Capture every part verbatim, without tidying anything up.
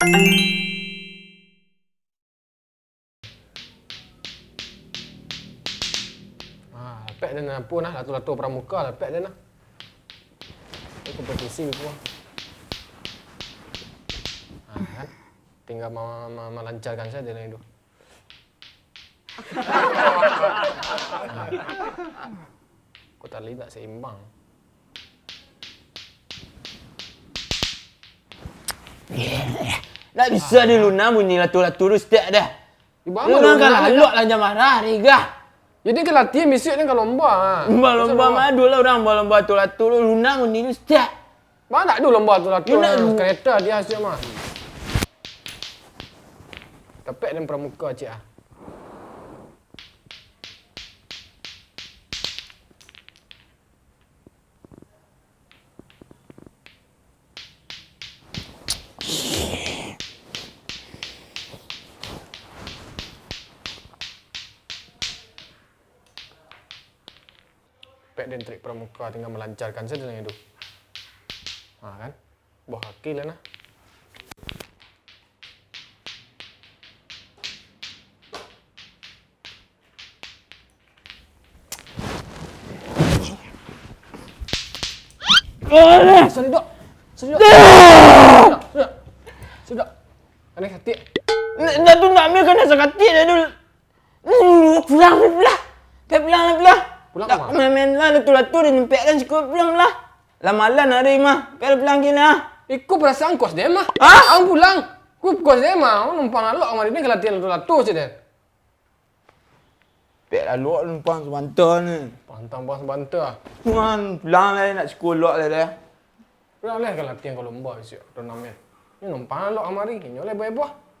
Ah, dapek den apo nah, lato-lato pramuka, dapek den nah. Ini kompetisi ko. Ah, kan? Tinggal ma-, ma-, malancarkan sajo lah itu. Ko tali tak seimbang. Ndak bisa di Luna bunyi lato-lato tu, stek dah. Di bawah Luna Luna kan tu. Alok lah jam marah hari gah. Jadi ka latihan bisuak ni ka lomba, ha. Lomba-lomba madu lah urang, lomba-lomba lato-lato tu, Luna bunyi tu, stek. Banyak tu lomba lato-lato. Yo, nak nah, lu- kereta dia siap mah. Dapek den pramuka, cik, ah. Pek den trik pramuka, tinggal melancarkan saja lah itu. Ha, kan? Buah kaki lah nah. Alah. Sorry, Dok. Sorry, Dok. Sudah, sudah. Sudah. Aneh sakit. Ndak, ndak tu, ndak ambil kena sakit dah tu. Pulang, pulang lah. Pulang, pulang lah, pulang. Pulang ka ma? Main-main lah, lato-lato dah nyempek kan, siko pulang lah. Lah malam hari mah, kalau pulang kini ah. Iko perasaan kos den mah. Hah? Ang pulang. Ku kos den mah, ang numpang alok kamari ni ka latihan lato-lato sajo. Pek alok numpang sabanta ni. Pantang bang sabanta. Tuan, pulang lah, nak siko alok lah dah. Pulang lah ka latihan ka lomba bisuak, turnamen. Ni numpang alok kamari, inyo lah heboh-heboh.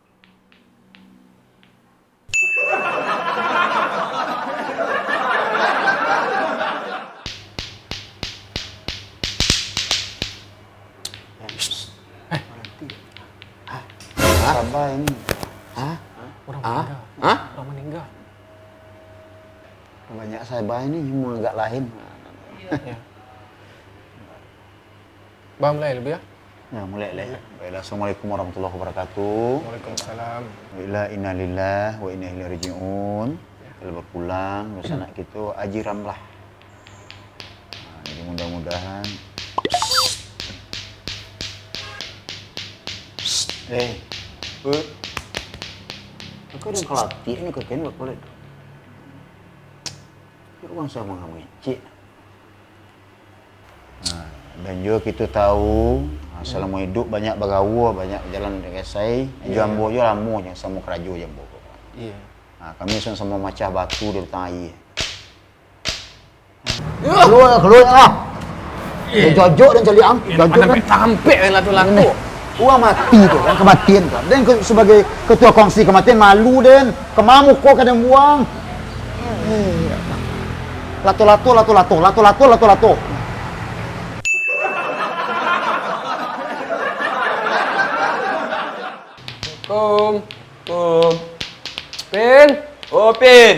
Eh, sabar ini. Hah? Orang meninggal. Hah? Orang meninggal. Banyak sabar ini, mau agak lain. Ya. Bah, mulai lebih ya? Ya, mulai lah. Baiklah, assalamualaikum warahmatullahi wabarakatuh. Waalaikumsalam. Baiklah, innalillah wa inna ilaihi rajiun. Ya. Kalau berpulang, dosa anak kita, Haji Ramlah. Nah, jadi mudah-mudahan. Eh, eh. Aku ada kalatik ni, kakek ni buat kolek. Orang sama ngecek. Nah, dan juga kita tahu, nah, selama hidup banyak bagawa, banyak jalan kasai. Iya. Jambo jo lamo je samo karajo jambo ko. Iya. Nah, kami sama-sama macah batu dari tanah air. Keluar, keluar ah. Iya. Jojok dan caliak am. Iya, jojok kan. Tampek-tampek kan lato-lato. Ini. Uang mati tu kan, kematian tu. Dan ke-, sebagai ketua kongsi kematian, malu den. Kemana muka kadang buang. Lato-lato, lato-lato, lato-lato, lato-lato. Assalamualaikum. Assalamualaikum. Pin. Oh, Pin.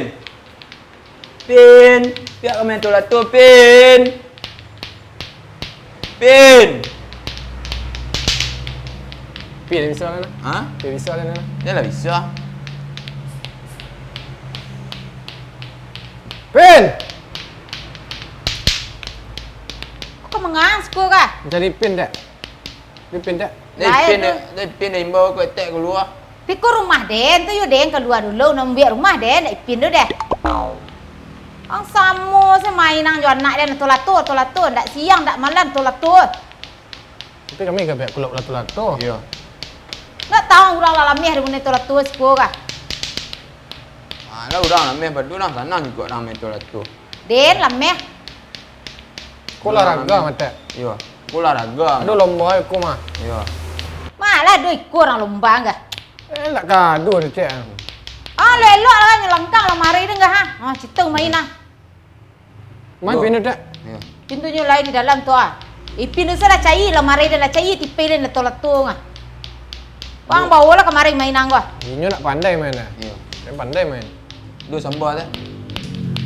Pin. Piak ka main lato-lato, Pin. Pin. Pin, bisa lah, nah. Ha? Pin, bisa lah, nah. Dia lah bisa. Pin! Kok mangangan siko kah? Mancari Pin, Dek. Ni Pin, Dek. Lain Pin, tu. Ni Pin dah imbau ko etek kalua. Pi ka rumah den tu yo, den kalua dulu, nak mambuek rumah den, ndak Ipin tu deh. Ang samo se mainan jo anak den, lato-lato, lato-lato, ndak siang, ndak malam, lato-lato. Tapi kami ka biak kulub lato-lato. Iyo. Ndak tahu urang lah lameh di mano lato-lato siko kah. Ah, lah urang lameh, padu urang sanang juo urang main lato-lato. Den lameh. Ko olahraga, Matek. Iyo, ko olahraga. Ado lomba iko mah. Iyo. Malah ado iko urang lomba, gah. Eh, ndak kado deh, Cek. Ah, elok-elok lah, nyelangkang lamari tu, gah, ha. Ah, cito main ah. Main Pin tu, Cek. Iyo. Pintunyo lain di dalam tu ah. Ipin tu lah cari, lamari den lah cari, tipai den lato-lato, gah. Wang bawa lah kamari mainan ko. Inyo ndak pandai main, eh? Iyo. Ndak pandai main. Duh, samba teh.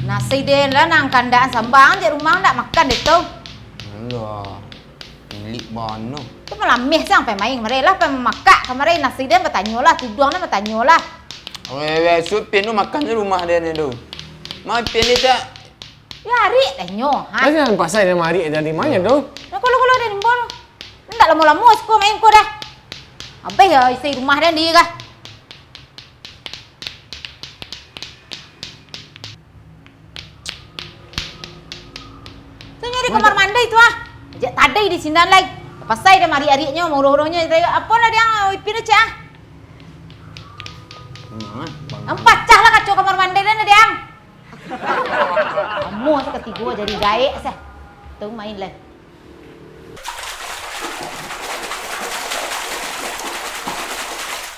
Nasi den lah, nan kandak samba, di rumah ndak makan deh tu. Alah. Ilik bana. Tu malameh siang pai main kamari lah, pai mamakak kamari, nasi den batanyo lah, tuduang den batanyo lah. Weh, weh, supian tu makan di rumah den tu. Ma pian dia tak? Ya, arik dah nyo, ha. Dah jangan pasai dia marik dari mana tu? Nah, kalau, kalau ada limbah tu. Ndak lamo-lamo siko main ko dah. Abih ya isi rumah den di kah. Tu nyari kamar mandi tu ah. Jak tadi di sinan lai. Pasai dah marik-ariknyo, mauruh-uruhnyo. Apo lah diang, Ipin tu cak ah. Ang pacah lah kaco kamar mandi den, diang. Amuah sakatigo jadi gaek sah. Tu main lai.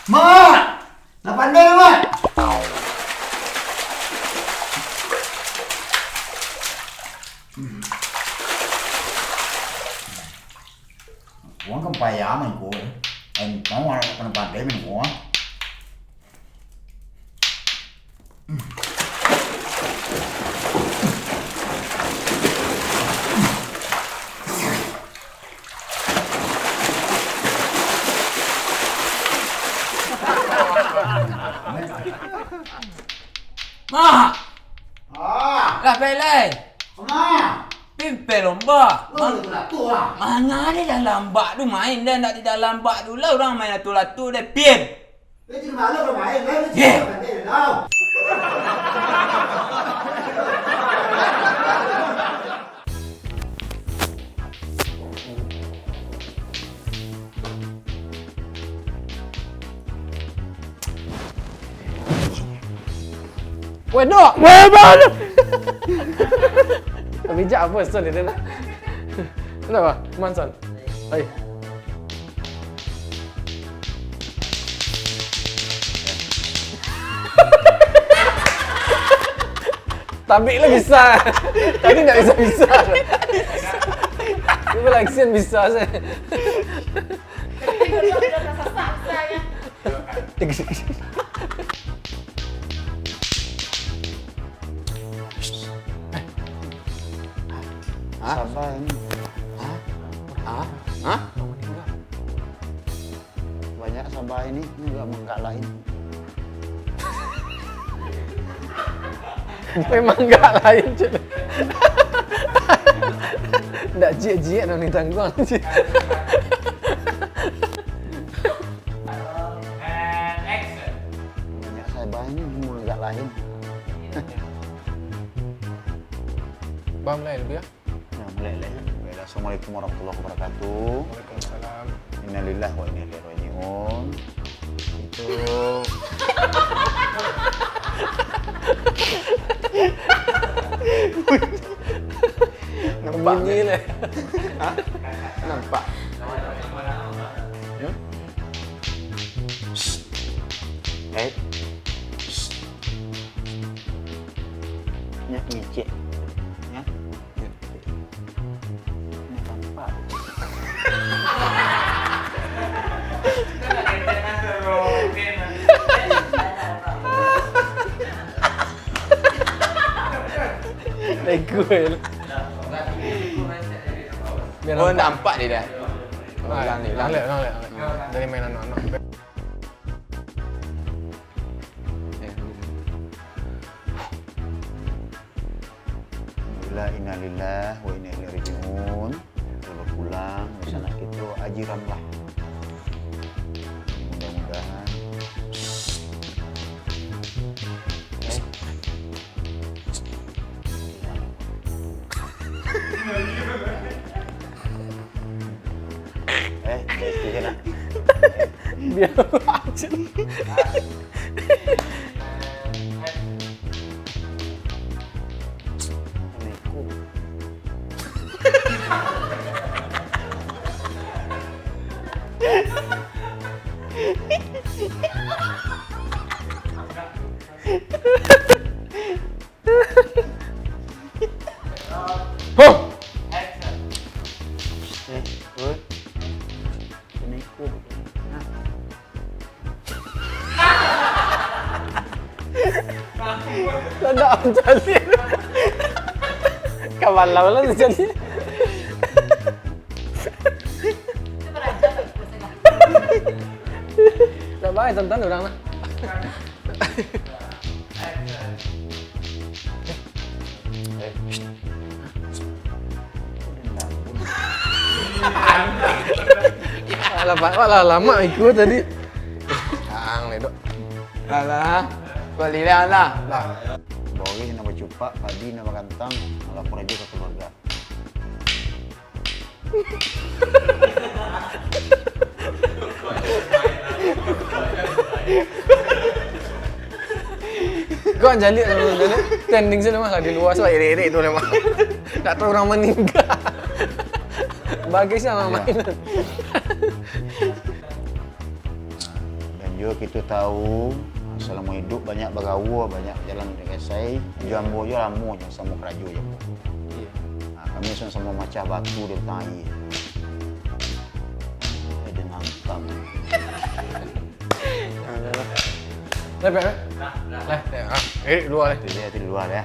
Mak! Lah pandai, Mak! Uang kan payah mah ko. Ai, mau anak pandai-pandai main ko, ah. Mak! Ah! Lah, Pelai! Mak! Pimpin lomba. Lo Man-, tu lah tu lah. Manga deh dah lambak tu main deh, ndak di dalam bak tu lah urang main latu-latu deh, Pin. Eh, cuma malu kau main, kan? Ye. Cuma main, tau. Weh, dok! Weh, bang! Bijak apa, Son, dia nak? Kenapa? Man, Son. Hai. Tabik lah bisa. Tadi ndak bisa-bisa. Cuba lah action bisa saja. Hah? Sabar ni. Hah? Hah? Hah? Banyak sabar ini, ini agak manggak lain. Memang agak lain, Cik. Ndak jiak-jiak dah ni tangguang, Cik. Banyak sabar ini, memang agak lain. Bang, lain lebih, ah? Ya, mulai lah, ya. Baiklah, assalamualaikum warahmatullahi wabarakatuh. Waalaikumsalam. Innalillahi wa inna ilaihi raji'un. Itu. Nampak bunyi tak? Hah? Nampak. Ya? Shh. Eh. Shh. Nyak ngecek. Ya? Ini tampak. Lego ya. Biar oh, nampak. Nampak dia dah. Ah, ulang, ulang. Ulang, ulang, ulang. Dari main anak-anak. Eh, Alhamdulillah, innalillahi wa inna ilaihi raji'un. Kalau pulang, sanak kito Aji Ramlah. Mudah-mudahan. Eh. Eh, itu je nak. Biar aja. Huh! Eh, oi. Assalamualaikum. Nah. Kau nak jadi. Kawan lawan lah jadi. Eh, tonton urang lah. Alah, Pak, alah, lamo ikut tadi. Ang ledok. Alah, kok lilih alah. Lah. Borih nak bacupak, padi nak bakantang, lapor aja ka kaluarga. Kau jalik, jalik. Trending sana mah lah di luar, so, erik-erik tu lah, mah. Tak tahu orang meninggal. Bagus lah, ya, main. Dan juga kita tahu, selama hidup banyak bagawa, banyak jalan kasai. Jambo jo lamo jo samo karajo jo. Iya. Nah, kami sama-sama macah batu di tengah air. Eh, dengan utang. Dah, dah, dah. Dah, dah, dah. Dah, dah. Eh, dua, eh. Itu dia, itu dua, ya.